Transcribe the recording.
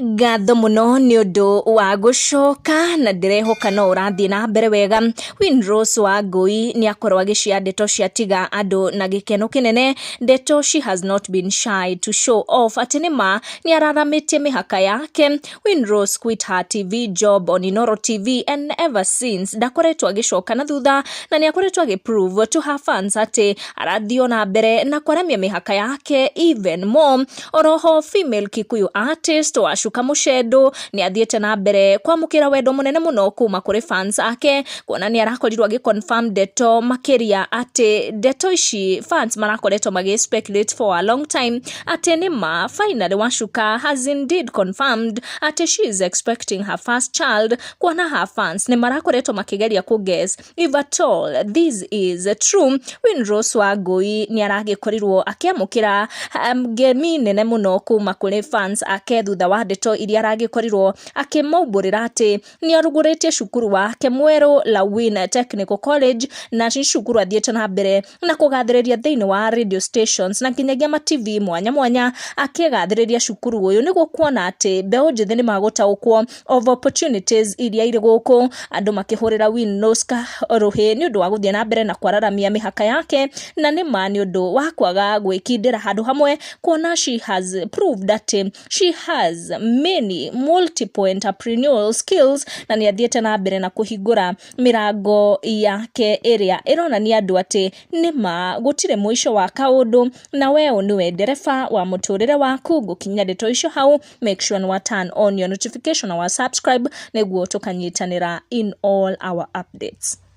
Ngatho mũno nĩ ũndũ wa gũcoka na ndĩrehoka no ũrathiĩ na mbere wega. Winrose Wangũi nĩ akorwo agĩcia ndeto ciatiga andũ na gĩkeno kĩnene, ndeto she has not been shy to show off atĩ nĩ ma nĩ araramĩtie mĩhaka yake. Winrose quit her TV job on Inooro TV and ever since ndakoretwo agĩcoka na thutha, na nĩ akoretwo agĩ prove to her fans atĩ arathiĩ ona mbere na kwaramia mĩhaka yake even more. Oroho female Kikuyu artist Wacuka Mũcendũ nĩ athiĩte na mbere kwamũkĩra wendo mũnene mũno kuma kũrĩ fans ake, kuona nĩ arakorirwo agĩ confirm ndeto makĩria atĩ ndeto ici fans marakoretwo magĩ speculate for a long time atĩ nĩ ma finally Wacuka has indeed confirmed atĩ she is expecting her first child, kuona her fans nĩ marakoretwo makĩgeria kũ guess if at all this is true. Winrose Wangũi nĩ aragĩkorirwo akĩamũkĩra ngemi nene mũno kuma kũrĩ fans ake thutha wa ndeto iria aragĩkorirwo akĩmaumbũrĩra atĩ nĩ arugũrĩtie cukuru wake mwerũ, Lawin Technical College, na nĩ cukuru athiĩte na mbere na kũgathĩrĩria thĩinĩ wa radio stations na nginyagia ma TV mwanya mwanya, akĩgathĩrĩria cukuru ũyũ nĩguo kuona atĩ mbeũ njĩthĩ nĩ magũtaũkwo of opportunities iria irĩ gũkũ. Andũ makĩhũrĩra Winrose rũhĩ nĩ ũndũ wa gũthiĩ na mbere na kwararamia mĩhaka yake, na nĩ ma nĩ ũndũ wa kwaga gwĩkindĩra handũ hamwe, kuona she has proved atĩ she has many multiple entrepreneurial skills, na nĩ athiĩte na mbere na kũhingũra mĩrango yake ĩrĩa ĩronania andũ atĩ nĩ ma gũtirĩ mũico wa kaũndũ, na we nĩwe ndereba wa mũtũrĩre waku. Ngũkinyia ndeto icio hau, make sure nĩ wa turn on your notification na wa subscribe nĩguo tũkanyitanĩra in all our updates.